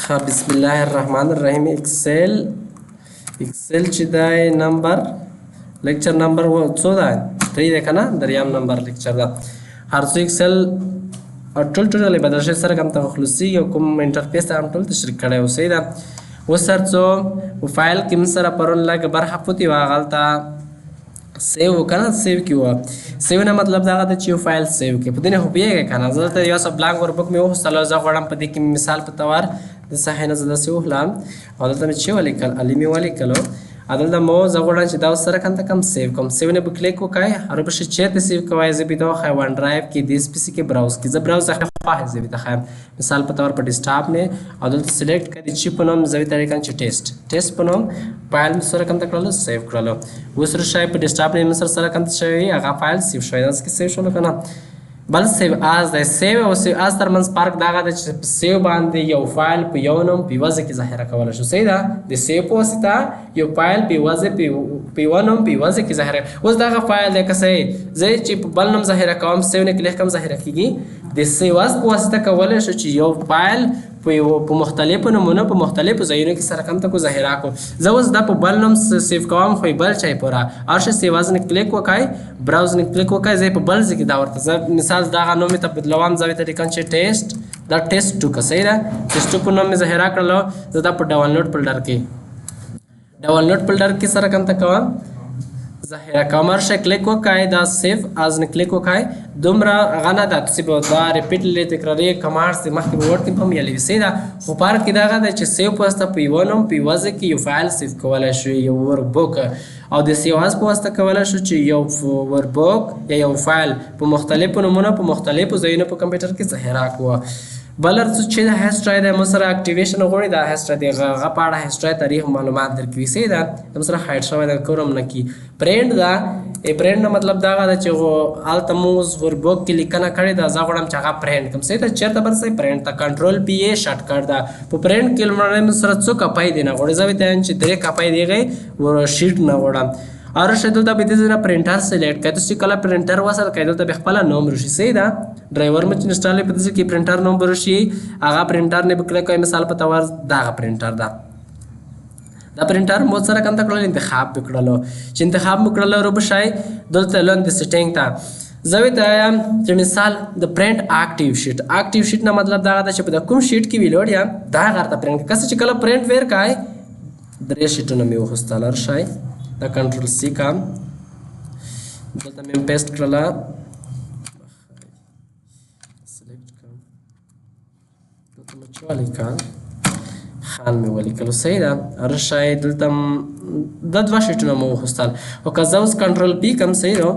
بسم الله الرحمن الرحیم. Excel Excel چې دی نمبر lecture number څو ده؟ 3 ده کنه، دریم نمبر lecture ده. هر څو Excel ټول ټول بدل شوی سره کوم تخلصي او کوم interface هم ټول تشریح کړی او صحیح ده. اوس هر څو فایل کې موږ سره پرون لږ برخه پوتې وه، هغلته save کنه، save کې وه. save نه مطلب دغه ده چې یو فایل save کړي، په دې نه خو پوهېږې که نه. زه دلته یو څه blank workbook مې وخوستله، زه غواړم په دې کې مثال په تور د صحیح نه زه داسې وخلم او دلته مې چې ولیکل علي مې ولیکلو. دلته مو زه غواړم چې دا اوس سره کنده کم save کوم. save نه به کلیک وکړئ، هر به شي چېرته save کوئ. زه به دا وښایم OneDrive کې this PC کې browse کې، زه browse خوښ زه به ښایم مثال په تور په desktop نه او دلته select کړئ چې په نوم زه به لیکم چې test test په نوم فایل مې سره کنده کړلو save کړلو. اوس راشي په desktop نه مې سره کنده شوی هغه فایل save شوی، داسې کې save شولو که نه. بل save as دی، save او save as ترمنځ فرق دغه دی چې په save باندې یو فایل په یو نوم په یوه ځای کې ذخیره کولی شو. صحیح ده، د save په واسطه یو فایل په یوه ځای په یوه نوم په یوه ځای کې ذخیره. اوس دغه فایل دی که صحیح زه چې په بل نوم ذخیره کوم save نه کلیک کوم ذخیره کېږي. د save as په واسطه کولی شو چې یو فایل په یو په مختلفو نومونو په مختلفو ځایونو کې سره کم ته کو ذخیره کو. زه اوس دا په بل نوم save کوم خو بل چای پوره هر شي save as نه کلیک وکړئ، browse نه کلیک وکړئ، زه په بل ځای کې دا ورته زه مثال دغه نوم ته بدلوم، زه ورته لیکم چې ټیسټ، دا test 2 که صحیح ده، test 2 په نوم مې ذخیره کړلو. زه دا په download folder کې download folder کې سره کم ته کوم ذخیره کوم. هر شی کلیک وکړئ، دا save as نه کلیک وکړئ. دومره هغه نه ده چې به دا repeatedly تکراري commands د مخکې به Word کې هم یلوي. صحیح ده، خو فرق یې دغه دی چې save په واسطه په یوه نوم په یوه ځای کې یو فایل save کولی شو، یو workbook، او د save as په واسطه کولی شو چې یو workbook یا یو فایل په مختلفو نومونو په مختلفو ځایونو په کمپیوټر کې ذخیره کړو. بل هر څه چې د history دی، موږ سره activation غواړي، دا history دی هغه په اړه history تاریخ معلومات درکوي. صحیح ده، موږ سره hide شوی دی کوم نه کی. پرینټ ده، پرینټ نه مطلب دغه ده چې هلته موږ workbook کې لیکنه کړې ده، زه غواړم چې هغه پرینټ کړم. صحیح ده، چېرته به رسئ پرینټ ته control P یې shortcut ده. په پرینټ کې لومړی موږ سره څو کپۍ دی نه غواړي، زه ورته وایم چې 3 کپۍ دی هغې sheet نه غواړم. هر شی دلته به دې ځای نه printer select کړئ، تاسو چې کله پرینټر وصل کړئ دلته به خپله نوم راشي. صحیح ده، ډرایور مو چې install په دې ځای کې پرینټر نوم به راشي، هغه پرینټر نه به کلیک کوئ. مثال په تور دغه پرینټر ده، دا پرینټر مو سره کوم ته کړل انتخاب به کړلو، چې انتخاب مو کړلو رو به شئ دلته لاندې setting ته. زه ورته وایم چې مثال د print active sheet، active sheet نه مطلب دغه ده چې په کوم sheet کې ویلوړ یم دا هغه ته پرینټ کړئ. که څه چې کله پرینټ ور کړئ 3 sheet ونه مې وخوستل، راشئ دا control C کم دلته مې paste کړله، select کم دلته مې چې ولیکل خان مې ولیکلو. صحیح ده، راشئ دلته دا 2 sheet ونه مو وخوستل. او که زه اوس control P کم، صحیح ده،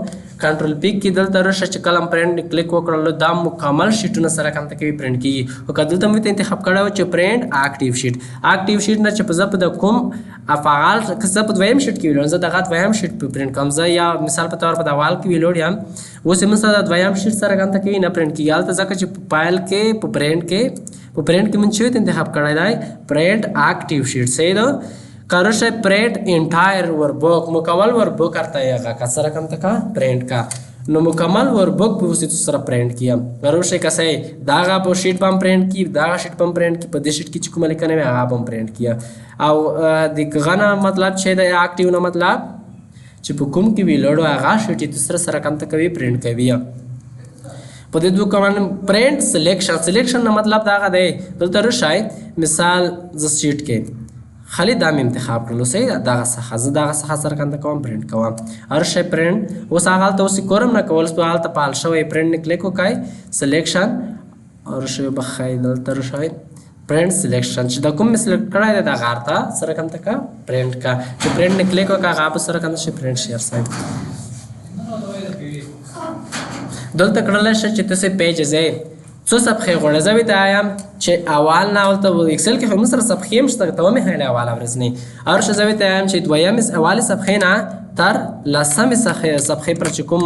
control P کې دلته راشئ چې کله پرینټ کلیک وکړلو دا مکمل sheet ونه سره کم ته کوي پرینټ کېږي. او که دلته مې ته انتخاب کړی و چې print active sheet، active sheet نه چې په زه په د کوم فعال که زه په دویم sheet کې ویلوړم، زه دغه دویم sheet په پرینټ کوم. زه یا مثال په تور په اول کې ویلوړ یم، اوس یې موږ سره دویم sheet سره کم ته کوي نه پرینټ کېږي. هلته ځکه چې په فایل کې په پرینټ کې په پرینټ کې موږ چې انتخاب کړی دی print active sheet. صحیح ده، که راشئ print entire workbook، مکمل workbook ورته یې هغه که سره کم ته کا پرینټ کا، نو مکمل workbook په واسطه سره پرینټ کیم. راشئ که صحیح دغه په sheet به هم پرینټ کی، دغه sheet به هم پرینټ کی، په دې sheet کې چې کومه لیکنه وي هغه به هم پرینټ کیه. او د هغه نه مطلب چې دی active نه مطلب چې په کوم کې ویلوړو هغه sheet یې سره سره کم ته کوي پرینټ کوي. په دې دوه command print selection، selection نه مطلب دغه دی دلته راشئ مثال زه sheet کې خالي دا مې انتخاب کړلو. صحیح ده، دغه څخه زه دغه څخه سره کنده کوم پرینټ کوم. هر شی پرینټ اوس هغه هلته اوس یې کورم نه کول، اوس هلته فعال شوی پرینټ نه کلیک وکړئ selection، هر شی وبخښئ دلته راشئ print selection چې دا کوم مې select کړی دی دغه هلته سره کوم ته که پرینټ که، چې پرینټ نه کلیک وکړه هغه به سره کوم شي پرینټ شي. هر څه دلته کړلی شئ چې تاسې page ځئ څو صفحې غواړئ. زه ورته وایم چې اول نه هلته Excel کې خو موږ سره صفحې هم شته، ته ومې ښیلې اوله ورځ نه. هر څه زه ورته وایم چې دویمې اولې صفحې نه تر لسمې صفحې پر چې کوم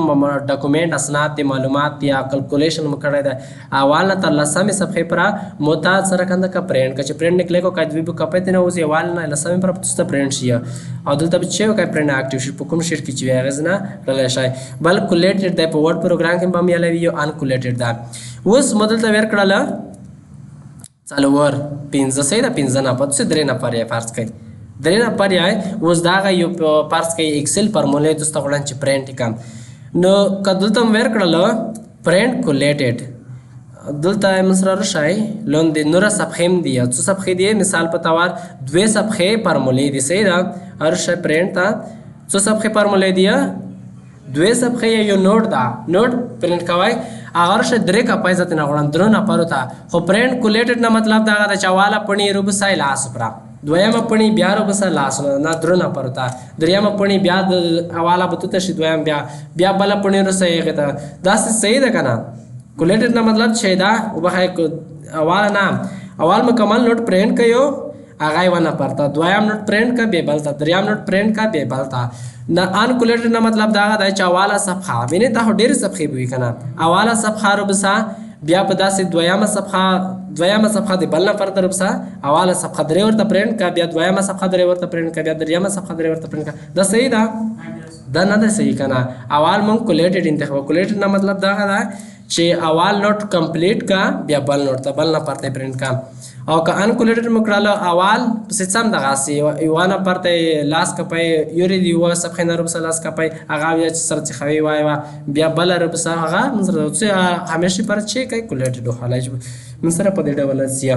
document اسناد دي معلومات دي یا calculation مو کړی دی اول نه تر لسمې صفحې پر مو تا سره کنده که پرینټ که چې پرینټ نه کلیک وکړه دوی به کپۍ ته نه وځي، اول نه لسمې پر تاسو ته پرینټ شي. او دلته به چې وکړئ print active sheet په کوم sheet کې چې وي هغې نه کړلی شئ. بل collated دی په Word program کې به هم یلوي، یو uncollated ده. اوس مو دلته ور کړله څلور، پنځه، صحیح ده؟ پنځه نفر، تاسو درې نفر یې فرض کړئ، درې نفر یې. اوس دغه یو فرض کړئ ایکسل فارمولې تاسو ته غواړم چې پرنټ کړم. نو که دلته مې ورکړل پرنټ کولیټډ، دلته موږ سره راشئ لاندې نوره صفحې هم دي، څو صفحې دي؟ مثال په طور دوې صفحې فارمولې دي، صحیح ده؟ راشئ پرنټ ته، څو صفحې فارمولې دي؟ دوې صفحې. یو نوټ ده، نوټ پرنټ کوئ، هغه راشئ درې کپۍ زه ترېنه غواړم درو نفرو ته. خو پرنټ کولیټډ نه مطلب دغه ده چې اوله پڼې روبسئ لاس پره، دویمه پڼې بیا روبسه لاس نه درو نفرو ته، درېیمه پڼې بیا د اواله به توته شي، دویم بیا بیا بله پڼې روسئ هغې ته. داسې صحیح ده که نه؟ کولیټډ نه مطلب چې ده وبخښئ، اواله نه، اول مکمل نوټ پرنټ کوي هغه یوه نفر ته، دویم نوټ پرنټ که بیا بل ته، دریم نوټ پرنټ که بیا بل ته. نه ان کولیټډ نه مطلب دغه دی چې اوله صفحه وینې، دا خو ډېرې صفحې به وي که نه، اوله صفحه روبسه، بیا په داسې دویمه صفحه، دویمه صفحه د بل نفر ته روبسه، اوله صفحه درې ورته پرنټ که، بیا دویمه صفحه درې ورته پرنټ که، بیا دریمه صفحه درې ورته پرنټ که. دا صحیح ده؟ دا نه ده صحیح که نه؟ اول مونږ کولیټډ انتخاب. کولیټډ نه مطلب دغه دی چې اول نوټ کمپلیټ کا، بیا بل نوټ ته بل نفر ته پرنټ کا. او که ان کولیټډ مو کړل اول پسې سم دغسې یوه نفر ته لاس کپی یورې د یوه صفحې نه روبسه لاس کپی، هغه بیا چې سره څخوي وای وه بیا بله روبسه، هغه موږ سره څه همیشه پر چې کوي کولیټډ وخلی موږ سره په دې ډول ځي.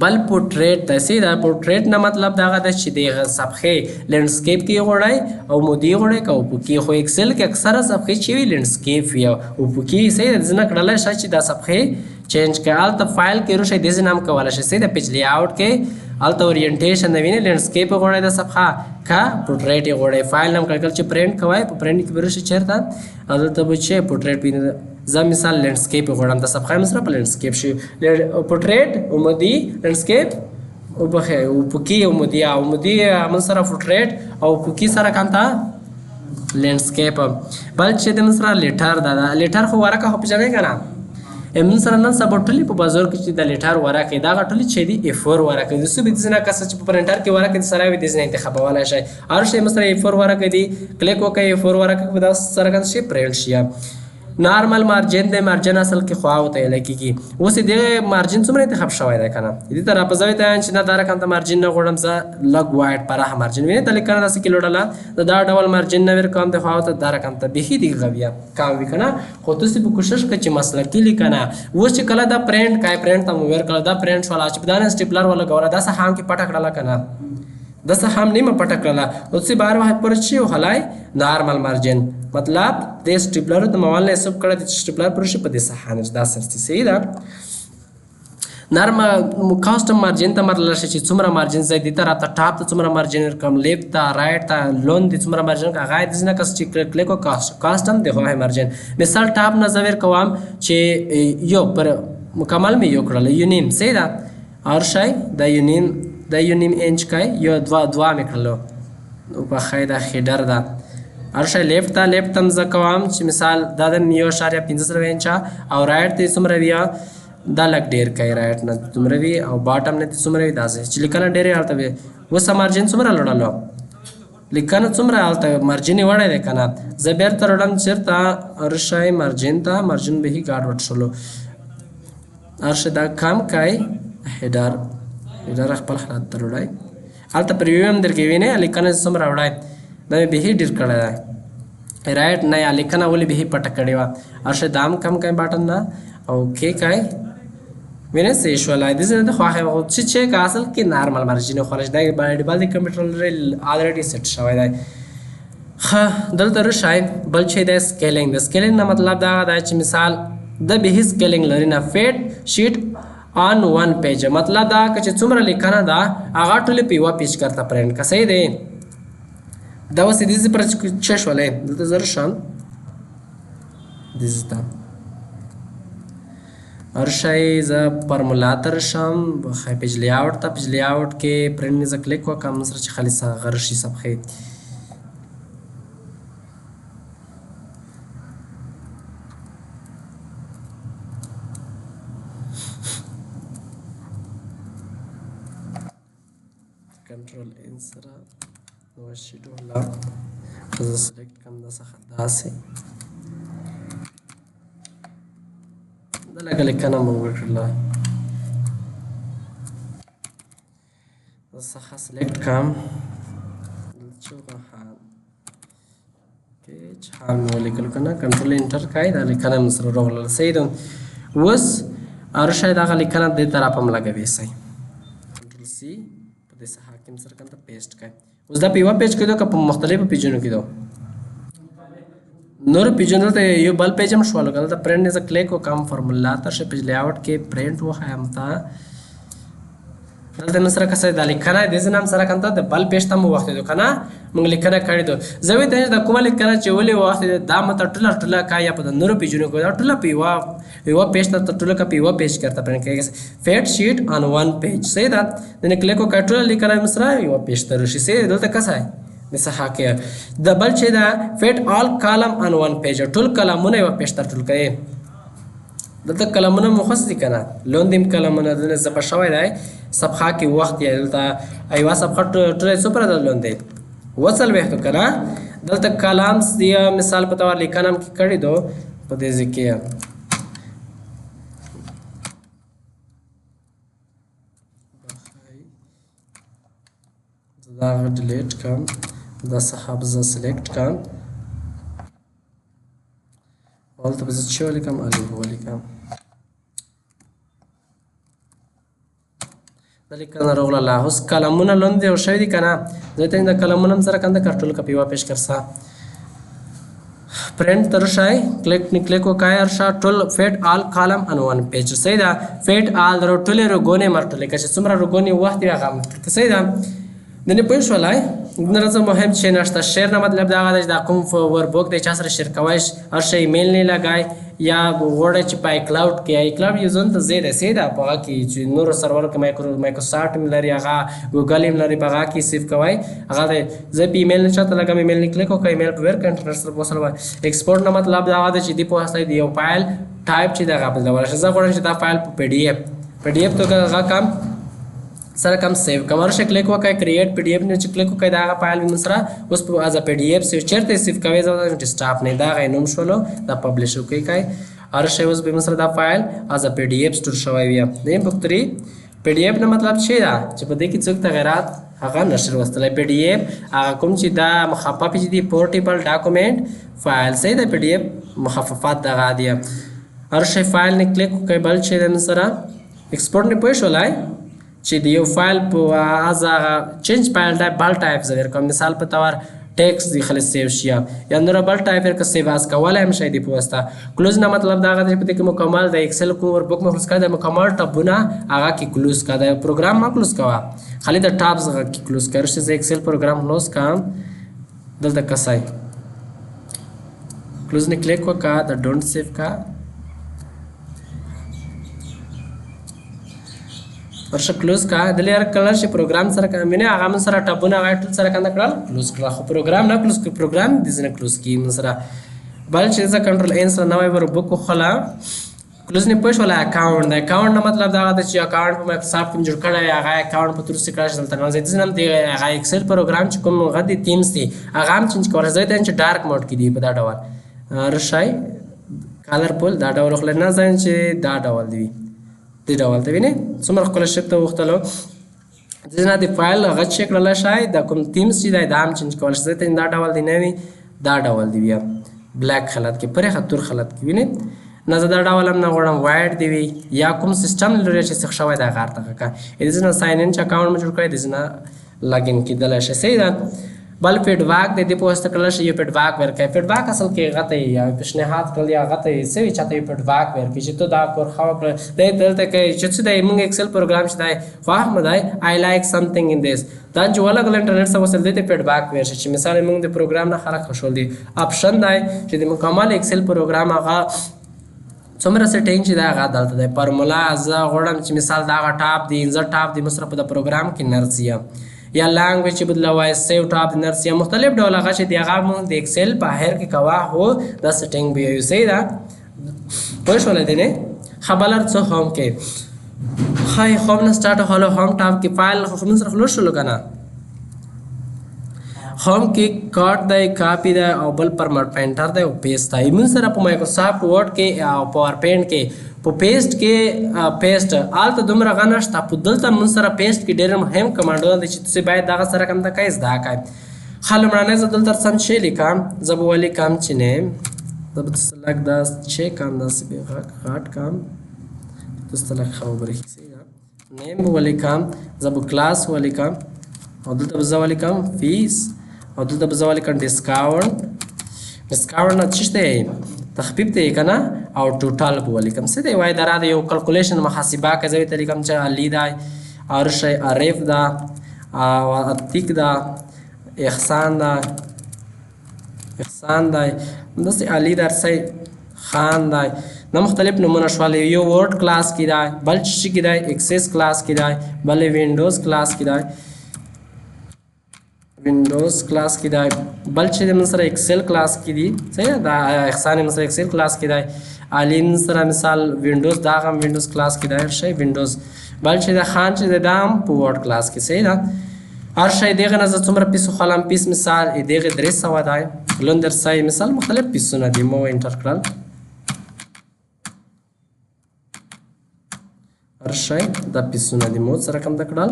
بل پورټریټ دی، صحیح ده؟ پورټریټ نه مطلب دغه ده چې د صفحې لینډسکیپ کې غواړئ او مودي غواړئ که افقي. خو ایکسل کې اکثره صفحې چې وي لینډسکیپ وي او افقي، صحیح ده؟ ځینې کړلی شئ چې دا صفحې چینج کړئ، هلته فایل کې راشئ، دې ځینې هم کولی شئ، صحیح ده؟ پیج لی آوټ کې هلته اورینټیشن دی، وینئ لینډسکیپ غواړئ دا صفحه که پورټریټ یې غواړئ. فایل هم کله چې پرنټ کوئ په پرنټ کې به راشئ چېرته، او دلته به چې پورټریټ وینئ. زه مثال لینډسکیپ غواړم، دا صفحه مې سره په لینډسکیپ شي، پورټریټ عمودي، لینډسکیپ وبخښئ افقي، عمودي، عمودي موږ سره پورټریټ او افقي سره کانته لینډسکیپ. بل چې د موږ سره لیټر ده، لیټر خو ورقه خو پېژنئ که نه؟ موږ سره نن سبا ټولې په بازار کې چې د لیټر ورقې دغه ټولې چې دي ای فور ورقې دي. څه به دې نه کس چې په پرنټر کې ورقې سره وي دې نه انتخابولای شئ. هر شی موږ سره ای فور ورقې دي، کلیک وکړئ ای فور ورقه به دا سره کان شي پرنټ شي. نارمل مارجن دی، مارجن اصل کې خواو ته ویل کېږي. اوس دې مارجن څومره انتخاب شوی دی که نه؟ دې ته راپځوي ته چې نه دا رقم ته مارجن نه غواړم، زه لږ وایډ پراخه مارجن وینې ته لیکنه داسې کې لوړله، زه دا ډول مارجن نه ورکوم د خواو ته، دا رقم ته بیخي دې غویه کم وي که نه. خو تاسې به کوشش کړئ چې مسلکي لیکنه اوس چې کله دا پرنټ کوئ، پرنټ ته مو ورکړه دا پرنټ شوله، چې په دا نه سټیپلر ولګوله، دا څه هم کې پټه کړله که نه، دا څه هم نیمه پټه کړله، او څه بار وخت پر چې وهلی نارمل مارجن، مطلب دې سټیپلر ته موال نه حساب کړه چې سټیپلر پر شي په دې صحه نه دا سرتي صحیح ده. نرم کاستم مارجن ته مرله شي چې څومره مارجن ځای دې ته راته ټاپ ته څومره مارجن ورکړم، لیفت ته رایټ ته لون دې څومره مارجن ورکړم، هغه دې نه کس چې کلیک وکړم کاستم د هغه مارجن. مثال ټاپ نه زه ورکوم چې یو پر مکمل مې یو کړل یو نیم، صحیح ده؟ هر شی دا یو نیم، دا یو نیم انچ کوي، یو دوه دوه مې کړلو په دا هیډر ده. هر شی لیفت ته، لیفت ته هم زه کوم چې مثال دا د یو اشاریه پنځه سره انچه او رایټ ته یې څومره وي، دا لږ ډېر کوي، رایټ نه څومره وي او باټم نه څومره وي، داسې چې لیکنه ډېرې هلته وي. اوس مارجن څومره لوړلو، لیکنه څومره هلته مارجن یې وړی دی که نه؟ زه بېرته راوړم چېرته هر شی مارجن ته، مارجن به یې ګاډ وډ شولو. هر شی دا کم کوي، هیډر هیډر خپل حالت ته راوړی، هلته پریویو هم درکې وینې لیکنه څومره راوړی، دا مې بیخي ډېر کړی دی. رایټ نه یا لیکنه ولې بیخي پټه کړې وه. هر شی دا هم کم کوي باټن نه او کې کوي، وینې صحیح شوله. دې ځای نه د خوښې خو چې چې که اصل کې نارمل مارجن خوړل شي، دا باندې بل د کمپیوټر الریډي سیټ شوی دی. ښه دلته راشئ، بل چې دی سکیلینګ. د سکیلینګ نه مطلب دا دی چې مثال د بیخي سکیلینګ لري نه، فیټ شیټ آن ون پیج، مطلب دا که چې څومره لیکنه ده هغه ټولې په یوه پیج کرته پرنټ که صحیح دی. دا اوس دې ځای پر څه شولې، دلته زه راشم دې ځای ته، هر شی زه فارمولا ته راشم، پیج لی آوټ ته، پیج لی آوټ کې پرنټ مې زه کلیک وکړم سره چې خالص هغه راشي صفحې. کنټرول ان سره نو شیټ ولا زه سلیکټ کوم دا څخه داسې دا لکه لیکنه مو وکړله. څخه select کړم، چې خان کې خان مې ولیکل که نه، control enter کړئ، دا لیکنه مې سره راغله. صحیح ده. اوس هر شی دغه لیکنه دې طرف هم لګوي. صحیح، control C په دې صفحه کې مې سره کنده paste کړئ. اوس دا په یوه page کې ده که په مختلفو page ونو کې ده؟ نور page ونو ته یو بل page هم شولو که دلته پرنټ نه زه کلیک وکړم، formula ته شه، page layout کې پرنټ وښایم ته. دلته مې سره که دا لیکنه دې ځای نه هم سره کنده د بل page ته مو وختېدو که نه، موږ لیکنه کړې ده. زه وایي ته دا کومه لیکنه چې ولې وختېده، دا ماته ټوله ټوله کا یا په د نورو page ونو کې دا ټوله په یوه page ته ټوله که په یوه page کې ورته پرنټ کېږي. fit sheet on one page. صحیح ده. د کلیک وکړه، ټوله لیکنه مې سره یوه page ته راشي. صحیح ده. دلته که څه د صفحه کې د بل چې ده fit all column on one page، ټول column ونه یوه page ته ټول کوي. دلته column ونه مو خاص دي که نه، لوندې هم column ونه دلته ضبط شوی دی صفحه کې وخت یې. دلته یوه صفحه ټوله څومره ده؟ لوندې 47 که نه. دلته columns دی، مثال په تور لیکنه هم کې کړې دو په دې ځای کې. دا delete کړم، دا صفحه به زه select کړم، دلته به زه چې ولیکم؟ الف ولیکم. دا لیکنه راغله. اوس column ونه لوندې او شوي دي که نه؟ زه ته دا column ونه هم سره کنده کټول که په یوه page کرسه. پرنټ ته راشئ، کلیک نه کلیک وکړئ، ارشه ټول fit all column on one page. صحیح ده. fit all درو ټولې row ګونې مرټولې که چې څومره row ګونې وخت وي هغه هم. صحیح ده. د نه پوه شولای نه څه مهم چې نشته. share نه مطلب دا دی چې دا کوم workbook دی چا سره share کوی، هر شی ایمیل نه لګای یا غواړی چې په iCloud کې، iCloud یو ځون ته ځای دی. صحیح ده. په هغه کې چې نورو سرور کې مایکروسافټ هم لري، هغه ګوګل هم لري، په هغه کې save کوی هغه دی. زه په ایمیل نه چاته لګم، ایمیل نه کلیک وکړم، ایمیل په ورکړم، انټرنیټ سره وصل وای. export نه مطلب دا دی چې دی په واسطه د یو file type چې دغه بدلول شي. زه غواړم چې دا فایل په PDF توګه هغه کم سره کم save کوم. ورشه کلیک وکړئ، create PDF نه چې کلیک وکړئ، دا هغه فایل مې سره اوس په as PDF save. چېرته save کوي؟ زه desktop نه دا غي نوم شولو، دا publish وکړئ کای. هر شی اوس به مې سره دا فایل as PDF store شوی وي. د پښتوري PDF نه مطلب څه ده؟ چې په دې کې څوک تغیرات هغه نشر وستلی. PDF هغه کوم چې دا مخفف چې دی portable document file. صحیح ده. PDF مخففات دغه دی. هر شی فایل نه کلیک وکړئ، بل چې د سره export نه پوه شولای چې د یو فایل په از هغه change file type بل ټایپ زه ورکوم. مثال په تور ټیکس دی خلک save شي یا نور بل ټایپ ورکه save as کولای هم شي. دی په واسطه close نه مطلب دا دی چې په دې کې مکمل د Excel کوم workbook مو خلاص کړی، د مکمل tab ونه هغه کې close کا. دا پروګرام ما close کوه، خالي د tabs هغه کې close کړ. چې زه Excel پروګرام خلاص کړم، دلته کسای close نه کلیک وکړه، د don't save کا، ورشه close کا. د لیر کلر چې پروګرام سره کوم نه هغه من سره tab ونه هغه ټول سره کنده کړل close کړل، خو پروګرام نه close کړ، پروګرام دې نه close کی من سره. بل چې زه control N سره نوې workbook وخلا. close نه پوه شوله. account د account نه مطلب دا دی چې account په مایکروسافټ کې جوړ کړی، هغه account په تر څه کړی دلته نه ځي. ځنه دی هغه Excel پروګرام چې کوم هغه دی themes دی هغه هم change کول ځای ته چې dark mode کې دی په دا ډول رشای colorful دا ډول خل نه ځای چې دا ډول دی، دې ډول ته وینې څومره ښکلی shape ته وختلو. ځنه د فایل هغه چې کړل شای دا کوم themes چې دی دا هم change کول شي ته دا ډول دی نه وي، دا ډول دی بیا black حالت کې پرې خطر حالت کې وینې نه. زه دا ډول هم نه غواړم، white دی وي یا کوم سیستم لري چې څه شوی دا غار ته کا. دې ځنه sign in چې account مو جوړ کړی، دې ځنه login کېدلی شي. صحیح ده. بل feedback د دې په واسطه کړل شي، یو feedback ورکړي. feedback اصل کې غته یا پیشنهاد کړل یا غته څه وي چاته یو feedback ورکړي چې ته دا کور ښه وکړه. دی دلته کې چې څه دی موږ Excel پروګرام چې دی خوښ مو دی، I like something in this، دا چې ولګل انټرنیټ سره وصل دی ته feedback ورشي چې مثال موږ د پروګرام نه خلک خوشحال دي. option دی چې د مکمل Excel پروګرام هغه څومره setting چې دا هغه دلته دی. formula زه غواړم چې مثال دا هغه tab دی، insert tab دی مو سره په د پروګرام کې نرسي یا language چې بدلوي، save tab د نرسي مختلف ډول هغه چې دی هغه مونږ د Excel په اخر کې کوه. هو دا setting به یو. صحیح ده. پوه شولې دی نه خبر څه home کې خای home نه start هلو home tab کې فایل خو موږ سره خلاص شولو کنه. home کې cut دی، کاپی دی او بل format painter دی او paste دی. موږ سره په Microsoft Word کې او PowerPoint کې په paste کې paste آلته دومره غه نشته، په دلته مونږ سره paste کې ډېر مهم کمانډونه دي چې تاسو باید دغه سره کم ته کوئ زده کړئ. ښه، لومړنی زه دلته سم چې لیکم، زه به ولیکم چې name، زه به تاسو لږ دا چې کم داسې به غټ کم، تاسو ته لږ ښه وبرېښي. صحیح ده. name به ولیکم، زه به کلاس ولیکم، او دلته به زه ولیکم fees، او دلته به زه ولیکم discount. discount نه څه دی؟ تخفیف دی که نه؟ او total به ولیکم. څه دی وایي؟ دا د یو calculation محاسبه که زه ورته لیکم چې علي دی، هر شی عارف ده، او عتیق ده، احسان ده، احسان دی، همداسې علي درسی خان دی. دا مختلف نمونه شول. یو Word کلاس کې دی، بل څه کې دی؟ Access کلاس کې دی، بل وینډوز کلاس کې دی، وینډوز کلاس کې دی، بل چې موږ سره Excel کلاس کې دی. صحیح ده. دا احسان موږ سره Excel کلاس کې دی، علي موږ سره مثال وینډوز، دا هم وینډوز کلاس کې دی، هر شی وینډوز. بل چې د خان چې دی دا هم په Word کلاس کې. صحیح ده. هر شی دغه نه زه څومره پیس وخلم؟ پیس مثال دغه 300 دی، لندر سای مثال مختلف پیسونه دي، مو enter کړل. هر شی دا پیسونه دي، مو څه رقم ده کړل،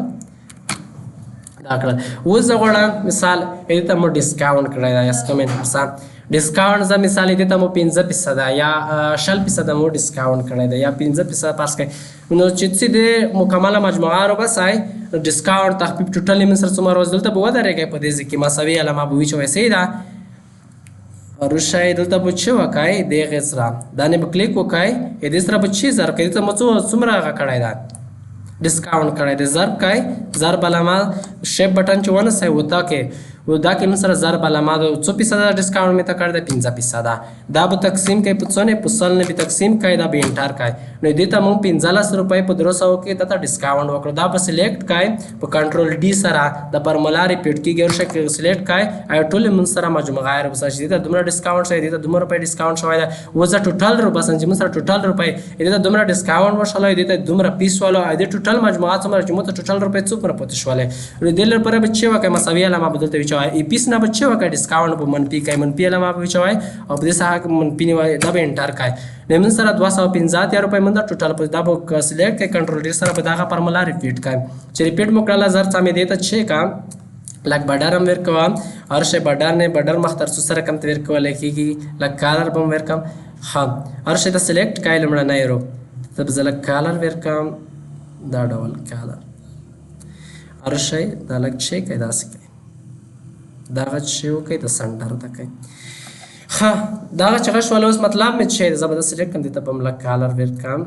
دا کړل. اوس زه غواړم مثال دې ته مو discount کړی دی، یس کوم انسان discount، زه مثال دې ته مو 5% یا 20% مو discount کړی دی، یا 5% فرض کړئ. نو چې څه دې مکمله مجموعه راوباسئ، discount تخفیف total یې سره څومره روز دلته به ودرېږئ په دې ځای کې مساوي علامه به وي چې وایي. صحیح ده. روشای دلته به چې وکړئ دغې سره دا نه به کلیک وکړئ، دې سره به چې ضرب کړئ، دې ته مو څومره هغه کړی ده، discount کړی دی، ضرب کړئ، ضرب علامه shift button چې ونیسئ و تا کې و دا کې موږ سره ضرب علامه ده، څو فیصده discount مې ته کړی دی؟ 5%. دا به تقسیم کړئ په څو نه، په 100 نه به تقسیم کړئ، دا به enter کړئ. نو دې ته موږ 15 روپۍ په 300 کې دا ته discount وکړو. دا به select کړئ په control D سره، د formula repeat کېږي، ورشه کې select کړئ او ټول موږ سره مجموعه راوباسئ چې دې ته دومره discount شوی، دې ته دومره روپۍ discount شوی دی. اوس زه total راوباسم چې موږ سره total روپۍ دې ته دومره discount وشولی، دې ته دومره پیس والو، او دې total مجموعه څومره چې موږ ته total روپۍ څومره پاتې شولې. نو دې لپاره به چې وکړئ مساوي علامه به دلته وچوئ، ای پیس نه به چې وکړئ discount به منفي کړئ، منفي علامه به وچوئ او په دې ساحه کې منفي نیوئ، دا به enter کړئ. نو موږ سره 285 روپۍ موږ total په دا به select کړئ، control D سره به دغه formula repeat کړئ. چې repeat مو کړله زر څه مې دې ته چې کړم لږ border هم ورکوم، هر شی border نه border مخ تر څو سره کم ته ورکول کېږي، لږ color به هم ورکړم. ښه، هر شی ته select کړئ لومړنی رو ته به زه لږ color ورکړم، دا ډول color. هر شی دا لږ چې کړئ داسې کړئ، دغه چې وکړئ د center ته کړئ. ښه، دغه چې شول اوس مطلب مې چې دی، زه به دا select کړم، دې ته به هم لږ color ورکړم.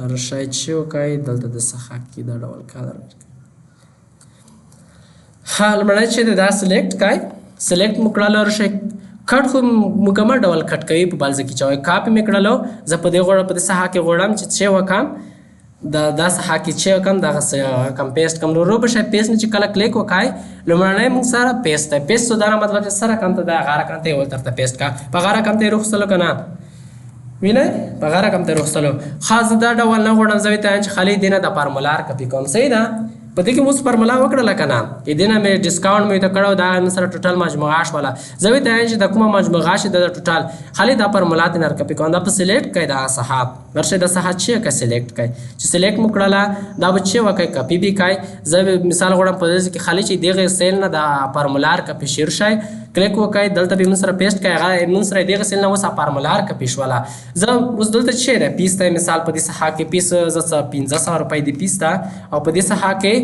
هر شی چې وکړئ دلته د څخه کې دا ډول color ورکړئ. ښه، لومړی چې دی دا select کړئ، select مو کړل، هر شی cut خو مکمل ډول cut کوي په بل ځای کې چې وایي کاپي مې کړلو. زه په دې غواړم په دې ساحه کې غواړم چې څه وکړم، دا دا ساحه کې چې وکړم دغه څه کم paste کم. نو به شي paste نه چې کله کلیک وکړئ لومړنی موږ سره paste دی. paste څه دا مطلب چې سره کم ته دا غاره کم ته یو تر ته paste کا په غاره کم ته رخصلو که نه وینئ، په غاره کم ته رخصلو. ښه، زه دا ډول نه غواړم، زه ورته وایم چې خالي دې نه د formula copy کوم. صحیح ده. په دې کې اوس formula وکړله که نه، دې نه مې discount مې ورته کړی، دا مې سره total مجموعه شوله. زه ورته وایم چې د کومه مجموعه شي د total خالي دا formula ترې نه کاپي کوم، دا په select کړئ دا ساحه ورشئ دا ساحه چې که select کړئ، چې select مو کړله دا به چې وکړئ کاپي به کړئ. زه مثال غواړم په دې کې خالي چې دغه cell نه دا formula copy شیر شي، کلیک وکړئ، دلته به موږ سره paste کړئ، هغه موږ سره دغه cell نه اوس formula copy شوله. زه اوس دلته چې ده پیس ته مثال په دې ساحه کې پیس زه څه 500 روپۍ دی پیس ته، او په دې ساحه کې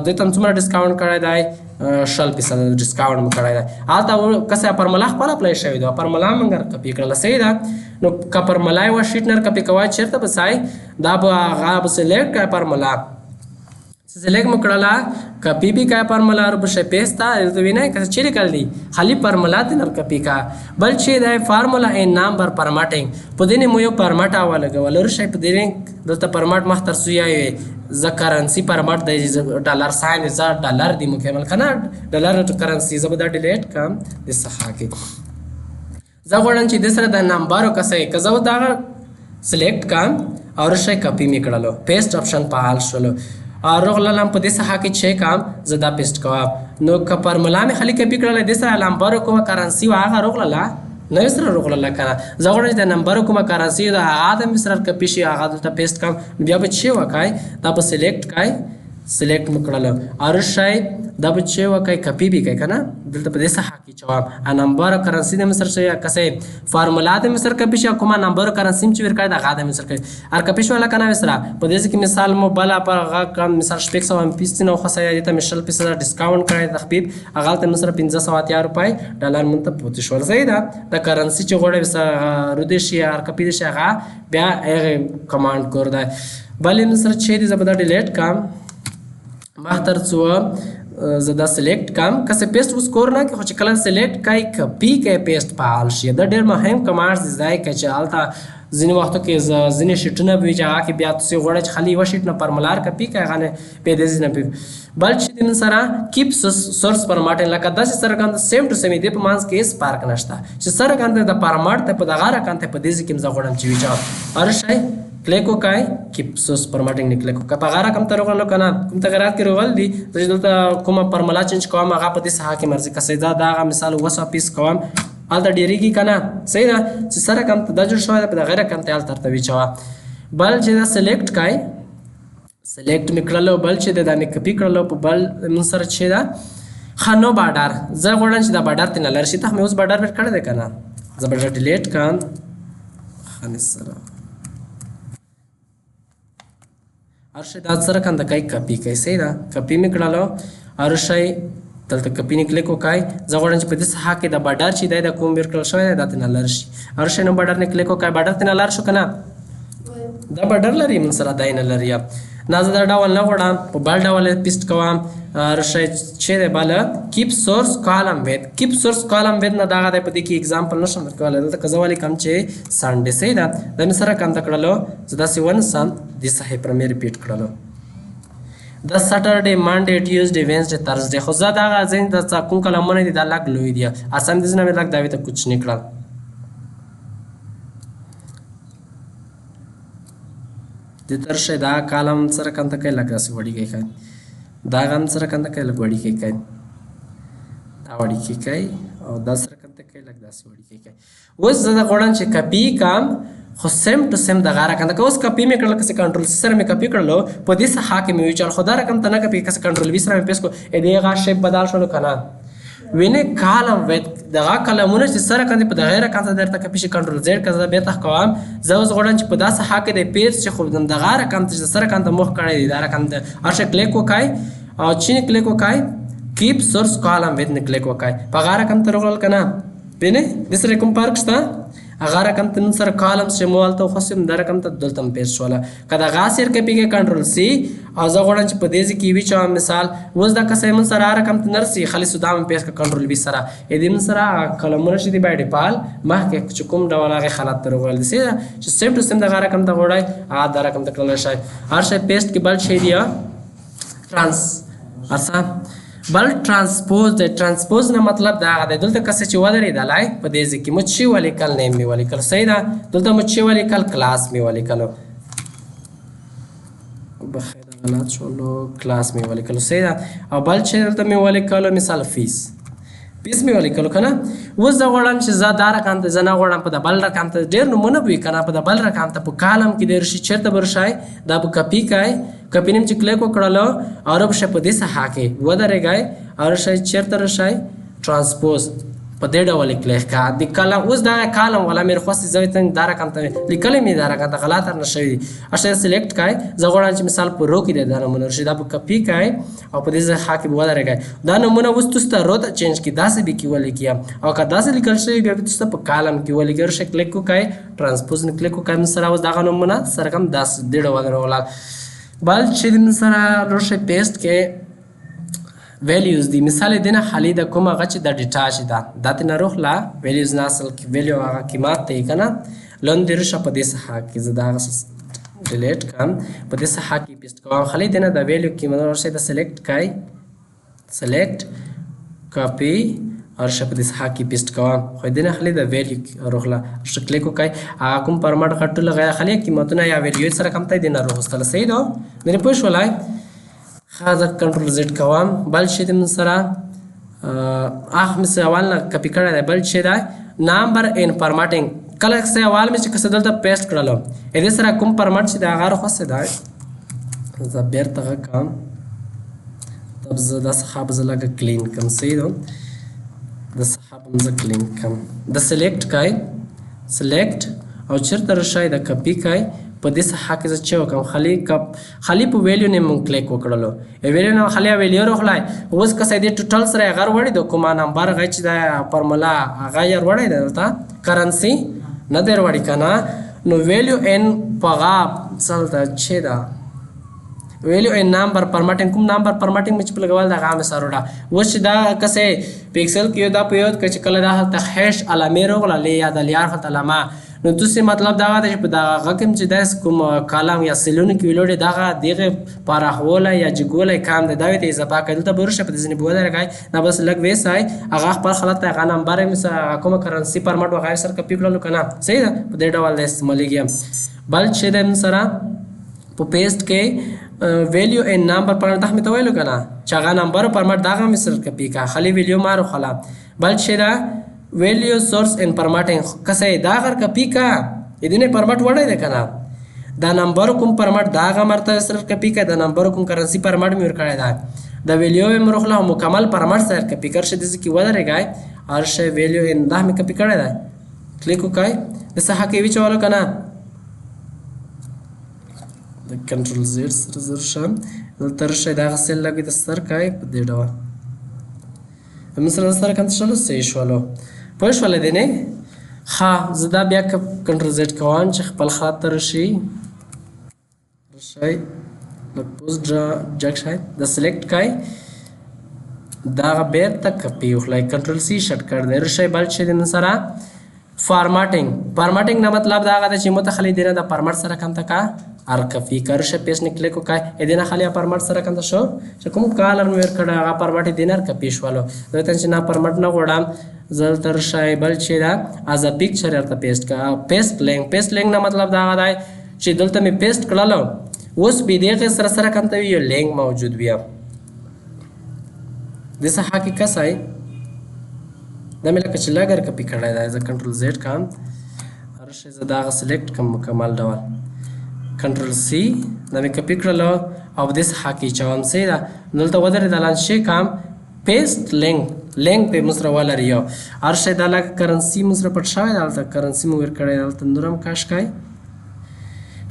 دې ته څومره discount کړی دی؟ 20% discount مو کړی دی. هلته که څه formula خپله apply شوې ده، formula موږ کاپي کړله. صحیح ده. نو که formula یوه sheet نه کاپي کوئ چېرته به ځئ، دا به هغه به select کړئ formula، select مو کړله کاپي به کړئ formula رو به شي paste ته، دلته وینئ که څه لیکل دي خالي formula ترې نه کاپي کړه. بل چې دی formula and number formatting، په دې نه مو یو format ولګول ورشئ په دې دلته format مخ تر څو یې زه currency format دی، dollar sign دی، زه ډالر دی مکمل که نه ډالر currency، زه به دا delete کړم دې څخه کې. زه غواړم چې دې سره د نمبر وکسئ، که زه دغه select کړم او ورشئ کاپي مې کړلو، paste option فعال شولو، راغلم په دې ساحه کې چې کوم زه دا paste کوم. نو که formula مې خالي کاپي کړله دې سره نمبر کومه currency وه هغه راغلله نه سره روغله کنه. زه غواړم چې د نمبر کومه کرنسي ده هغه د مې سره کپي شي، هغه دلته پیسټ کړم. بیا به چې وکای دا به سلیکټ کای، سلیکټ مو کړلو ارشای، دا به چې وکای کپي به کای کنه. دلته په دې ساحه کې چوام ا نمبر کرنسي د مصر شي، کسه فارمولا د مصر کپي شي، کومه نمبر کرنسي چې ورکای دا غا د مصر کای ار کپي شو کنه. سره په دې کې مثال مو بل پر غا کم مثال شپږ سوه ام پیس نو خو سیا ته مشل پیس ډسکاونټ کړی تخفیف، هغه ته مصر 1580 روپۍ ډالر مونږ ته پوتې شول. صحیح ده. د کرنسي چې غوړې رودې شي ار کپي شي هغه بیا هغه کمانډ کور ده. بل مصر چې دې زبر ډیلیټ کام ما تر څو زه دا سلیکټ کم کسه پیسټ اوس کور نه کې، خو چې کله سلیکټ کای کپی کای پیسټ فعال شي. دا ډېر مهم کمانډ دی ځای کې چې هلته ځینې وختو کې ځینې شیټونه به وي چې هغه کې بیا تاسې غواړئ چې خالي یوه شیټ نه فارمولار کپي کړئ، هغه نه بیا دې ځینې پی. بل چې دې سره کیپ سورس فارمټ لکه داسې څرګند سیم ټو سیم دې په منځ کې هېڅ فرق نشته چې څرګند د فارمټ ته په دغه رقم ته په دې ځای کې زه غواړم چې ویچاو هر شی کلیک وکړئ کیپ سورس فارمټینګ نه کلیک وکړئ. په هغه رقم ته راغلو که نه کوم تغیرات کې راغلل دي. زه چې دلته کومه فارمولا چینج کوم هغه په دې ساحه کې مرضي که سیده دا هغه مثال 700 پیس کوم هلته ډېرېږي که نه. صحیح ده چې څه رقم ته دا جوړ شوی دی په دغه رقم ته هلته درته ویچوه. بل چې دا سلیکټ کړئ، سلیکټ مې کړلو، بل چې دا مې کپي کړلو په بل مونږ سره چې ده ښه نو باډر زه غواړم چې دا باډر ترې نه لرې شي. ته مې اوس باډر ور کړی دی که نه، زه باډر ډیلیټ کړم. ښه سره هر شی دا څه رقم د کوي کپي کوي. صحیح ده. کپي مې کړلو هر شی دلته کپي نه کلیک وکړئ. زه غواړم چې په دې ساحه کې د باډر چې دی دا کوم ورکړل شوی دی دا ترې نه لرې شي. هر شی نو باډر نه کلیک وکړئ، باډر ترې نه لرې شو که نه؟ دا باډر لري موږ سره دی نه لري. نه زه دا ډول نه غواړم، په بل ډول یې پیسټ کوم. هر شی چې دی بله کیپ سورس کالم وید، کیپ سورس کالم وید نه دغه دی په دې کې اگزامپل نشم درکولی. دلته که زه ولیکم چې سنډې، صحیح ده، دا مې سره کم ته کړلو، زه داسې ونیسم دې صحیح پر مې ریپیټ کړلو. دا سټرډے، منډے، ټیوزډے، وینسډے، ترزډے. خو زه دغه ځای د کوم کلمونه دي دا لږ لوی دي، اسان دې نه مې لږ دا ته کوچني کړل. د تر شی دا کالم سره کم ته کوي لږ داسې وړیږي کوي، دا غم سره کم ته کوي لږ وړیږي کوي، دا وړیږي کوي او دا سره کم ته کوي لږ داسې وړیږي کوي. اوس زه دا غواړم چې کپي کړم خو سیم ټو سیم دغه رقم ته. که اوس کپي مې کړل، که کنټرول سي سره مې کپي کړلو په دې ساحه کې مې وچل، خو دا رقم ته نه کپي، که کنټرول وي سره مې پیس کو دې هغه شیپ بدل شولو که نه. وینې کالم وید دغه کلمونه چې سره کاندي په دغه رقم ته درته کپي شي. کنټرول زیډ که زه بېرته کوم، زه اوس غواړم چې په دا ساحه کې د پیج چې خو دغه رقم ته چې سره کاندي مخ کړی دی دا رقم ته هر شی کلیک وکړئ او چې کلیک وکړئ کیپ سورس کالم وید نه کلیک وکړئ. په هغه رقم ته راغلل که نه؟ وینې دې سره کوم فرق شته؟ هغه رقم ته نن سره کالم چې مو هلته وخوستم دا رقم ته دلته هم پیش شوله. که د هغه سیر کپي کې کنټرول سي او زه غواړم چې په دې ځای کې وچوم مثال اوس دا کسې مون سره هغه رقم ته نه رسي، خالي سودا مې پیش کړه کنټرول وي سره دې مون سره هغه کلمونه چې دي بای ډیفالت مخکې چې کوم ډول هغې حالت ته راغلل دي. صحیح ده چې سیم ټو سیم دغه رقم ته غواړی هغه دا رقم ته کړلی شي. هر شی پیسټ کې بل شی دی ترانس ارسه بل ترانسپوز دی. ترانسپوز نه مطلب دا هغه دی دلته کسې چې ودرېدلی په دې ځای کې مو چې ولیکل نیم مې ولیکل. صحیح ده. دلته مو چې ولیکل کلاس مې ولیکلو، بخیر غلط شولو، کلاس مې ولیکلو. صحیح ده. او بل چې دلته مې ولیکلو مثال فیس، فیس مې ولیکلو که نه. اوس زه غواړم چې زه دا رقم ته زه نه غواړم په د بل رقم ته ډېر نومونه به وي که نه، په د بل رقم ته په کالم کې ډېر شي چېرته به راشئ دا به کپي کړئ. کپي نیم چې کلیک وکړلو او به شئ په دې ساحه کې ودرېږئ او راشئ چېرته راشئ ترانسپوز په دې ډول یې کلیک کړه د کالم. اوس دغه کالم والا مې خوښ زه ته دا رقم ته لیکلی مې دا رقم ته غلط نه شوی دی. اشته سلیکټ کړئ. زه غواړم چې مثال په رو کې دی دا نمونه راشي، دا به کپي کړئ او په دې ځای کې به ودرېږئ. دا نمونه اوس تاسو ته رو ته چینج کړي داسې به کې ولیکي او که داسې لیکل شوي بیا به تاسو ته په کالم کې ولیکي. راشئ کلیک وکړئ ترانسپوز نه کلیک وکړئ سره اوس دغه نمونه سره کوم داسې دې ډول راغله. بل چې دې سره راشئ پیسټ کې ویلیوز دی. مثال دې نه خالي د کوم هغه چې د ډیټا چې ده دا ترې نه روخله ویلیوز نه اصل کې ویلیو هغه قیمت دی که نه. لاندې رشه په دې ساحه کې زه دا هغه ډیلیټ کړم په دې ساحه کې پیسټ کوم. خالي دې نه د ویلیو قیمت راشئ دا سلیکټ کړئ، سلیکټ کاپي او رشه په دې ساحه کې پیسټ کوم. خو دې نه خالي د ویلیو روخله رشه کلیک وکړئ. هغه کوم فارمټ غټ ټول غیر خالي قیمتونه یا ویلیو سره کم ته دې نه روخستله. صحیح ده نه پوه شولای؟ ښه زه کنټرول زیډ کوم. بل شی دې مون سره اخ مې څه اول نه کپي کړی دی. بل شی دی نمبر ان فارمټینګ کله څه اول مې چې کسه دلته پیسټ کړلو دې سره کوم فارمټ چې دا هغه خوسه ده، زه بیرته غږ کوم. تب زه دا څخه به زه لږه کلین کم، صحیح ده، د څخه به زه کلین کم. د سلیکټ کای، سلیکټ او چېرته راشئ د کپي کای. په دې صفحه کې زه چې وکړم خالي کپ خالي په ویلیو نه مونږ کلیک وکړلو، ویلیو نه خالي ویلیو راغلی. اوس که دې ټوټل سره هغه وړي د کومه نمبر هغه چې د فارمولا هغه یې وړی دی، دلته کرنسي نه دی وړي که نه، نو ویلیو ان په هغه څه دلته چې ده ویلیو ان نمبر فارمټینګ، کوم نمبر فارمټینګ مې چې په لګول ده هغه مې سره وړه. اوس چې دا کسې په اکسل کې دا په یاد کړه چې کله دا هلته هیش علامې راغله یا د لیار هلته علامه، نو تاسو مطلب دا دی چې په دغه غږ کې چې داسې کوم کالم یا سیلونو کې ویلوړي دغه دغه پراخولی یا جګولی کم دی، دا ورته اضافه کړئ. دلته به ورشه په دې ځینې به ودرېږئ، دا بس لږ ویسئ هغه خپل حالت ته هغه نمبر یې هغه کومه کرنسي فارمټ وغیرہ سره کپي کړلو که نه، صحیح ده، په دې ډول دی استعمالېږي. بل چې دی موږ سره په پیسټ کې ویلیو ان نمبر فارمټ دا مې ته ویلو که نه چې هغه نمبر فارمټ دغه مې سره کپي کړه، خالي ویلیو ما راوخله. بل چې ده ویلیو سورس ان فارمټینګ، کسه دا غر کپی کا دې نه فارمټ وړی دی که نه، دا نمبر کوم فارمټ دا هغه مرته سره کپی کا، دا نمبر کوم کرنسي فارمټ مې ورکړی دی، دا ویلیو مې ورخله مکمل فارمټ سره کپی کړ شي. دې کې ودرېږئ هر شی ویلیو ان دا مې کپی کړی دی، کلیک وکړئ د صفحه کې وچولو که نه، د کنټرول زیډ سره زر شم دلته راشئ دغه سیل لږ د سر کوي په دې ډول موږ سره سره کنټرول شولو، صحیح شولو، پوه شولې دی نه؟ ښه زه دا بیا کنټرول زیډ کوم چې خپل خط ته راشي، راشئ لږ پوسټ جګ شئ، دا سلیکټ کړئ دغه بیرته کپي وخلئ، کنټرول سی شارټکټ دی. راشئ بل چې دی موږ سره فارمټینګ، فارمټینګ نه مطلب دا هغه دی چې مو ته خالي دی نه د فارمټ سره کم ته کا ار کپي کړ شه، پیس نه کلیک وکړئ دې نه خالي فارمټ سره کم ته شو چې کوم کالر مې ورکړی هغه فارمټ دې نه کپي شولو. دلته چې نه فارمټ نه غواړم زه دلته راشئ بل چې ده از ا پیکچر ورته پیسټ کړه. پیسټ لینک، پیسټ لینک نه مطلب دا هغه دی چې دلته مې پیسټ کړلو اوس بې دغې سره سره کم ته وي یو لینک موجود وي. دې صفحه کې کسای دا مې لکه چې لږ کپي کړی دی، زه کنټرول زیډ کوم، راشئ زه دا هغه سلیکټ کوم مکمل ډول، کنټرول سی دا مې کپي کړلو او په دې صفحه کې چوم، صحیح ده. دلته ودرېده لان شي کوم پیسټ لینک، لینک په موږ سره ولري یو هر شی دا لکه کرنسي موږ سره پټ شوی دی، هلته کرنسي مو ورکړی دی، هلته نور هم کش کړئ.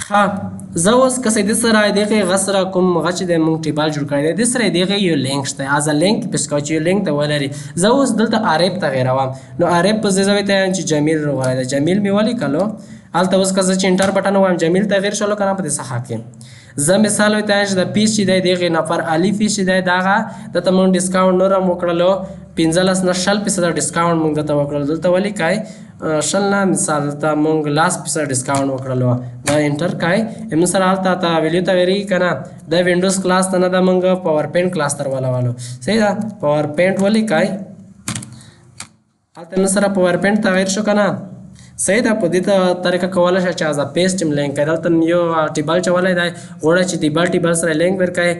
ښه زه اوس که دې سره دغې هغه سره کوم هغه چې دی موږ ټیبل جوړ کړی دی، دې سره دغې یو لینک شته، از لینک پیسټ کوه چې یو لینک ته ولري. زه اوس دلته عارف ته غیروم، نو عارف په ځای زه ورته وایم چې جمیل راغلی دی، جمیل مې ولیکلو. هلته اوس که زه چې انټر بټن ووایم جمیل تغیر شولو که نه په دې صفحه کې. زه مثال ورته وایم چې د فیس چې دی دغې نفر علي فیس چې دی دغه دته موږ ډسکاونټ نور هم وکړلو، 15 نه 20% ډسکاونټ موږ دته وکړلو. دلته ولیکئ 20 نه مثال دلته موږ 10% ډسکاونټ وکړلو، دا انټر کړئ. موږ سره هلته ته ویلیو تغیرېږي که نه، دا وینډوز کلاس ته نه ده موږ پاور پوینټ کلاس ته ولولو، صحیح ده. پاور پوینټ ولیکئ، هلته موږ سره پاور پوینټ تغیر شو که نه، صحیح ده. په دې طریقه کولی شئ چې از پیسټ هم لینک کړئ. دلته یو ټیبل چولی دی، غواړئ چې ټیبل ټیبل سره لینک ورکړئ،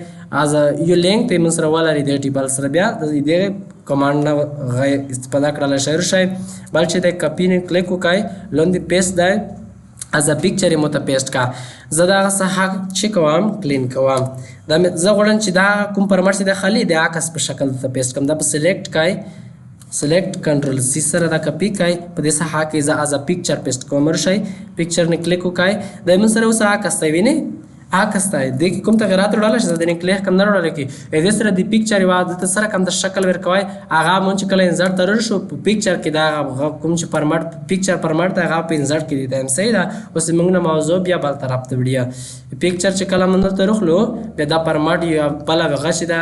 از یو لینک ته موږ سره ولري دې ټیبل سره، بیا د دې کمانډ نه استفاده کړلی شئ. راشئ بل چې دی کپي نه کلیک وکړئ، لاندې پیسټ دی، از ا پیکچر یې مو ته پیسټ کړه. زه دغه صفحه چې کوم کلین کوم، دا زه غواړم چې دا کوم فارمټ چې دی خالي د عکس په شکل ته پیسټ کړم. دا په سلیکټ کړئ، سلیکټ کنټرول سی سره دا کپي کړئ، په دې صفحه کې زه از ا پیکچر پیسټ کوم. راشئ پیکچر نه کلیک وکړئ، دا موږ سره اوس عکس دی، وینئ عکس دی، دې کې کوم تغیرات راوړلی شي، زه د کلیک کوم نه راوړلی کې دې سره د پیکچر یوه دلته سره کوم د شکل ورکوي، هغه مونږ چې کله انزرټ ته راشو په پیکچر کې دا هغه کوم چې فارمټ پیکچر فارمټ دی هغه په انزرټ کې دی، دا هم صحیح ده. اوس موږ نه موضوع بیا بل طرف ته وړي، پیکچر چې کله موږ دلته رخلو بیا دا فارمټ یو بله هغه چې دا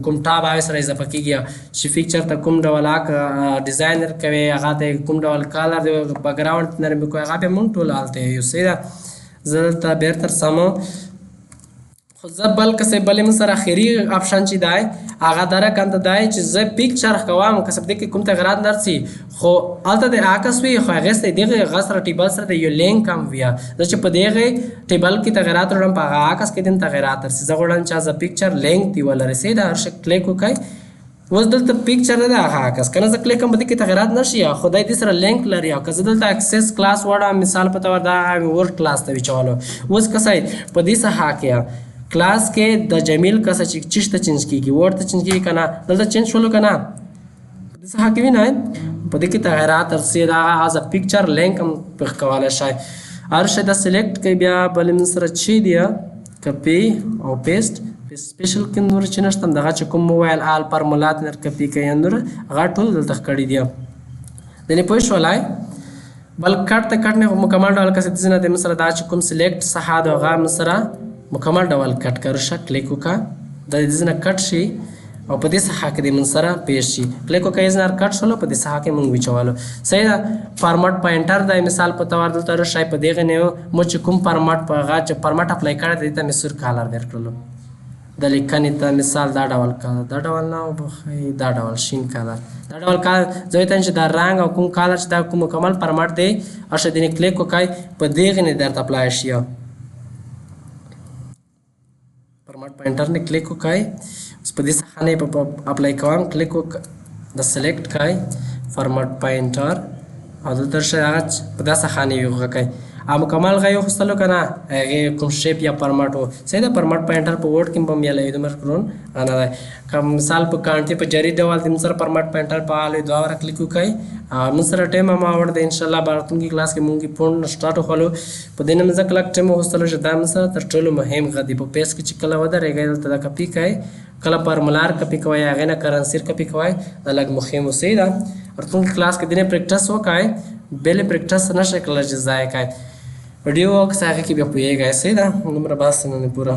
کوم ټاب هغې سره اضافه کېږي چې پیکچر ته کوم ډول ډیزاین ورکوي، هغه ته کوم ډول کالر دی، بکګراونډ نرمي کوي، هغه بیا موږ ټول هلته یو، صحیح ده. زه دلته بېرته رسم، خو زه بل کسې بلې موږ سره اخري اپشن چې دی هغه دا رقم ته دی چې زه پیکچر کوم، که څه په دې کې کوم تغیرات نه رسي، خو هلته د عکس وي، خو هغې سره دغې هغه سره ټیبل سره د یو لینک هم وي. زه چې په دغې ټیبل کې تغیرات راوړم په هغه عکس کې دې هم تغیرات رسي. زه غواړم چې از پیکچر لینک دې ولري، صحیح ده. هر شي کلیک وکړئ، اوس دلته picture نه ده هغه عکس کنه، زه کلیک کوم په دې کې تغیرات نشي، خدای دې سره لینک لري. او که زه دلته access class وړم مثال په تور دا Word class ته وچولو، اوس که صحیح په دې صفحه کې کلاس کې د جمیل کسه چې چشته change کیږي، Word ته change کیږي کنه، دلته change شولو کنه، په دې صفحه کې وینئ په دې کې تغیرات ورسي. دا as a picture link هم پخ کولی شئ. هر شی دا select کوي، بیا بل موږ سره چې دی copy او paste special کې نور چې نشته، دغه چې کوم موبایل آل فارمولات نر کپي کوي نور هغه ټول دلته کړي دي. دنه پوه شولای؟ بل کټ ته کټ نه مکمل ډول کسې دې نه د سره دا چې کوم select صحه د هغه سره مکمل ډول کټ کرو شه، کلیک وکړه د دې نه کټ شي او په دې صفحه کې د مونږ سره پیش شي. کلیک وکړئ زنر کټ شولو، په دې صفحه کې مونږ وچولو. صحیح ده. format painter د مثال په تور دلته راشي، په دې غنیو مو چې کوم format په هغه چې format apply کړی دی ته مې سور color ورکړلو د لیکنې ته. مثال دا ډول color، دا ډول نه وبخښئ، دا ډول شین color، دا ډول color زه ته چې دا رنګ او کوم color چې دا کوم مکمل format دی او شه دې کلیک وکړئ په دې غنې درته apply شي. format painter نه کلیک وکړئ، اوس په دې صفحه نه په apply کوم، کلیک وکړئ د select کړئ format painter او دلته شه هغه په دا صفحه نه یو وکړئ او مکمل غي وخستلو کنه هغه کوم shape یا format و. صحیح ده. format painter په Word کې هم یې دومره کړون نه دی. که مثال په کانټي په جری ډول د سره format painter په حال دوه واره کلیک وکړئ. موږ سره ټایم هم اوړ دی ان شاء الله راتلونکي کلاس کې مونږ پون start وخلو. په دې نه ځکه لږ ټایم وخستلو چې دا موږ سره تر ټولو مهم غدي په پیس کې چې کله ودرېږئ دلته دا کپي کوئ، کله فارمولار کپي کوئ، هغې نه کرنسیر کپي کوئ، دا لږ مهم اوسئ. ده راتلونکي کلاس کې دې practice وکړئ، بل practice نه شئ کړلی چې ضایع کړئ. ویډیو وکړئ هغې کې بیا پوهېږئ. صحیح ده. دومره بس نن پوره.